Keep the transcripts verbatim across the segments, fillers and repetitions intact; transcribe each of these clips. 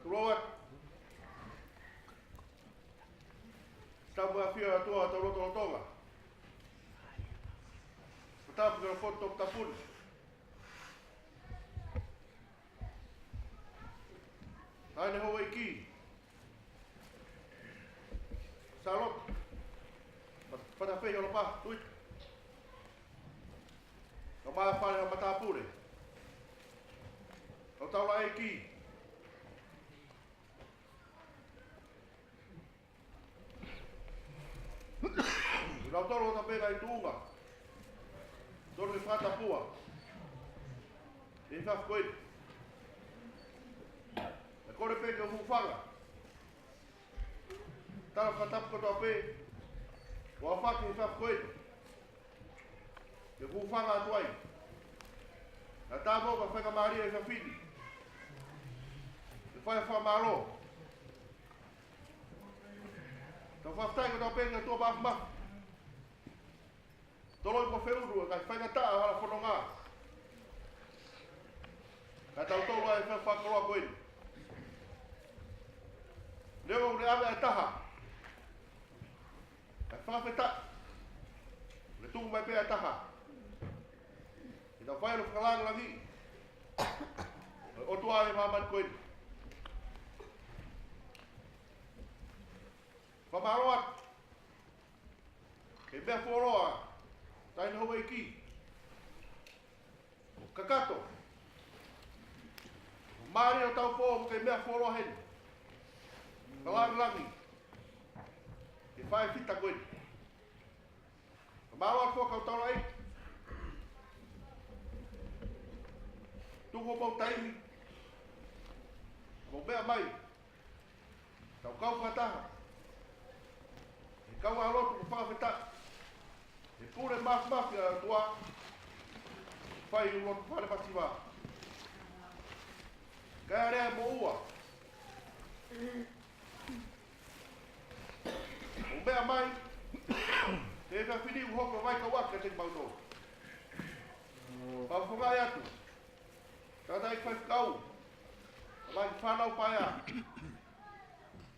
Lord. Tau mo e ʻafio ʻa e ʻOtua ʻi hotau lotolotonga. Ko e tapu ki he potu toputapu ni. Taʻahine Houʻeiki Sālote Fatafehi Holopaha Tuita, kae ʻumaʻā e fale ʻo e matāpule, kau taulaʻeiki, kinautolu kotoa pē ngaahi tuʻunga, tonu ke fakatapua ʻi he efiafi ko eni. ʻE kole pē ke u hūfanga he tala fakatapu kotoa pē kuo aofaki he efiafi ko eni, ke u hūfanga atu ai. Kae ʻatā mo e faingamālie ʻo e efiafi ni ke fai e fakamālō. Tau fakafetaʻi kotoa pē ki he ʻOtua Māfimafi, toloi mo feʻunu e ngaahi faingataʻa ʻo e hala fononga, kae tau tō ai he efiafi fakakoloa ko eni. Neongo ʻoku ne ʻave ʻa e taha, kae fakafetaʻi, ʻoku ne tuku mai pē ʻa e taha ke tau fai hono fakalāngilangiʻi ʻo e ʻOtua ʻi he māmani ko eni. Fakamālō atu ki he meʻa fuoloa, Taʻahine Houʻeiki, ʻo kakato, ʻo mālie hotau pō mo e kiʻi meʻa fuoloa heni, fakalāngilangiʻi e faifita ko eni. Fakamālō atu foki ki he kau taulaʻeiki, tuku homou taimi, mou meʻa mai, tau kau fakataha, ʻi he kau ʻa lotu mo fakafetaʻi he pule māfimafi ʻa e ʻOtua, fai ʻi he lotu fale masiva. Kae ʻai leva moʻua, mou meʻa mai, he efiafi ni ʻoku hoko ko e vaikauʻaki kiate kimautolu. Pea ʻoku ou fakaʻamu atu, tangataʻeiki faifekau, kae ʻumaʻā e fānau paea,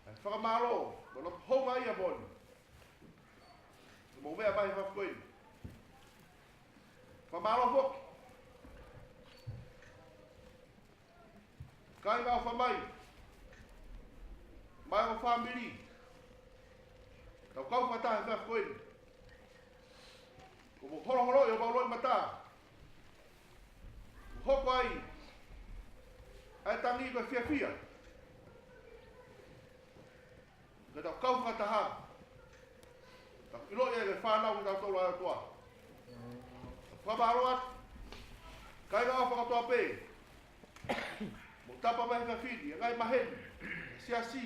ʻa e fakamālō mo e loto houngaʻia moʻoni ʻoku mou meʻa mai he efiafi ko eni. Fakamālō foki ki he kāinga ʻofa mai, mo e fāmili, tau kau fakataha he efiafi ko eni. Kuo mou holoholoʻi homau loʻimata, kuo hoko ai ʻa e tangi ko e fiefia, ke tau kau fakataha, tau ʻiloʻi ai ko e fānau kitautolu ʻa e ʻOtua. Fakamālō atu ki he kāinga ʻofa kotoa pē, mou tapa mai he efiafi ni, ʻa e ngaahi maheni, siasi,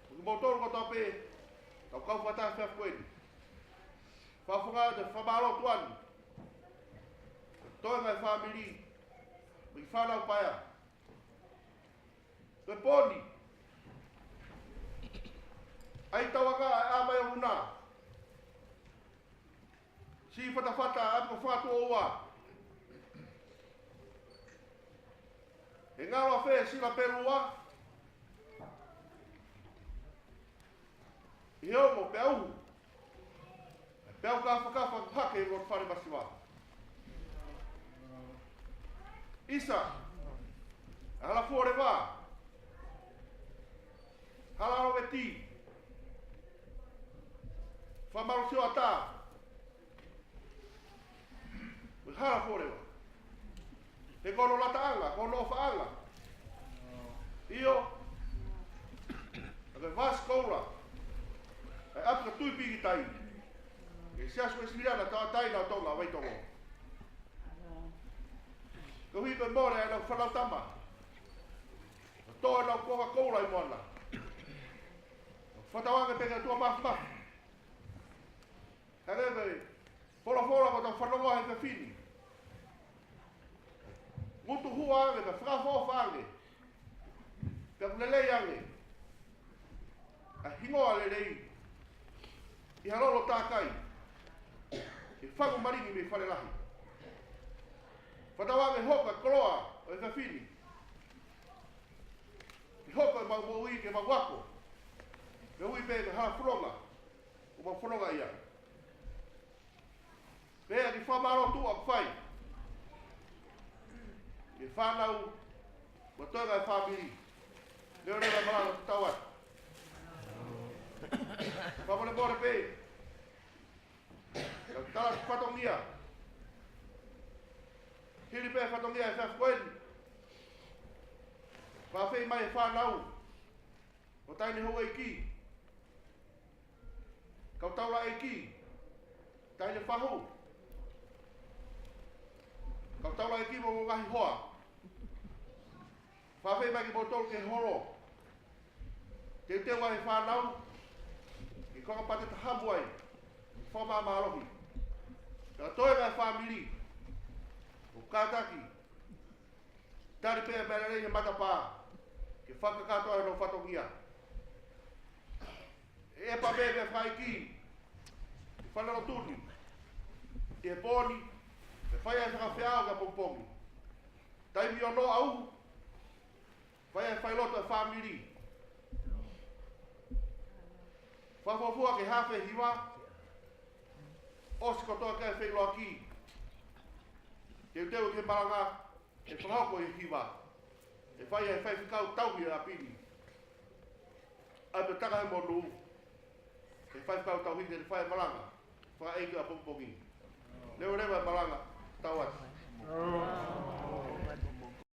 mo kimoutolu kotoa pē tau kau fakataha he efiafi ko eni. Fakafofonga atu e fakamālō tuʻa ni ki he toenga ʻo e fāmili, mo e fānau paea. Ko e pō ni, ʻa e tauʻanga ʻa e ʻā mai ʻo Vuna, siʻi fatafata ʻa e ʻapi ko Fakatuʻoua. ʻE ngalo ʻafē siʻi lapelua ʻi he ongo peau, peau kafakafa hake ʻi loto fale masiva. ʻIsa, ʻa e hala fuoleva, hala ʻaloveti, fakamālohisio ʻatā, mo e hala fuoleva. He ko hono lataʻanga, ko hono ʻofaʻanga, ʻio, ʻa e vasi koula, ʻa e ʻapi ko Tuʻipikitai, ki he Siasi Uēsiliana Tauʻatāina ʻo Tonga Vaitongo. Koeʻuhi ko e mole ʻa ʻenau fānau tama, ʻo tō ʻenau kuonga koula ʻi Moana. Fakatauange pē ki he ʻOtua Māfimafi, hangē ko e folofola kuo tau fanongoa he efiafi ni. Ngutu hua ange, pea fakaʻofoʻofa ange, pea ʻoku lelei ange ʻa e hingoa lelei ʻi ha lolo tākai, ʻi he fangu malingi mei fale lahi. Fakatauange hoko e koloa ʻo e efiafi ni Hoko ʻemau moʻui ke mau ako. Ke ui pē ke hala fononga ʻoku mau fononga ai. Pea ki he fakamālō tuʻa ʻoku fai ki he fānau mo e toenga e fāmili. Leveleva e malanga, tau atu. Fakamolemole pē, ka tala ki he fatongia. Hili pē fatongia e efiafi ko eni, fakaafeʻi mai e fānau, ʻo taʻahine houʻeiki, kau taulaʻeiki, taʻahine fahu, kau taulaʻeiki mo e ngaahi hoa. Fakaafeʻi mai kimoutolu ki he holo. Teuteu ai e fānau ki he konga pateta hamu ai, fakamāmālohi. Ka ko e toenga e fāmili, ʻoku kātaki, tali pē meʻa lelei he matapā ke fakakakato ai hono fatongia. ʻE ʻepa pē meʻa fakaiki, ʻe fana lo tuni ʻi he pō ni, ʻe fai ai e fakafeʻao ki ʻapongipongi. Taimi ono ʻaʻau, fai ai e failotu e fāmili. Fakafuofua ki he haafe hiva, ʻosi kotoa ki ai e feʻiloaki. Teuteu ki he malanga, ʻe fakahoko ʻi he hiva. ʻE fai ai e faifekau tauhi e ʻapi ni. ʻAi pē taka he monū ki he faifekau tauhi ke ne fai e malanga fakaʻeiki ʻapongipongi. Leveleva e malanga, tau atu.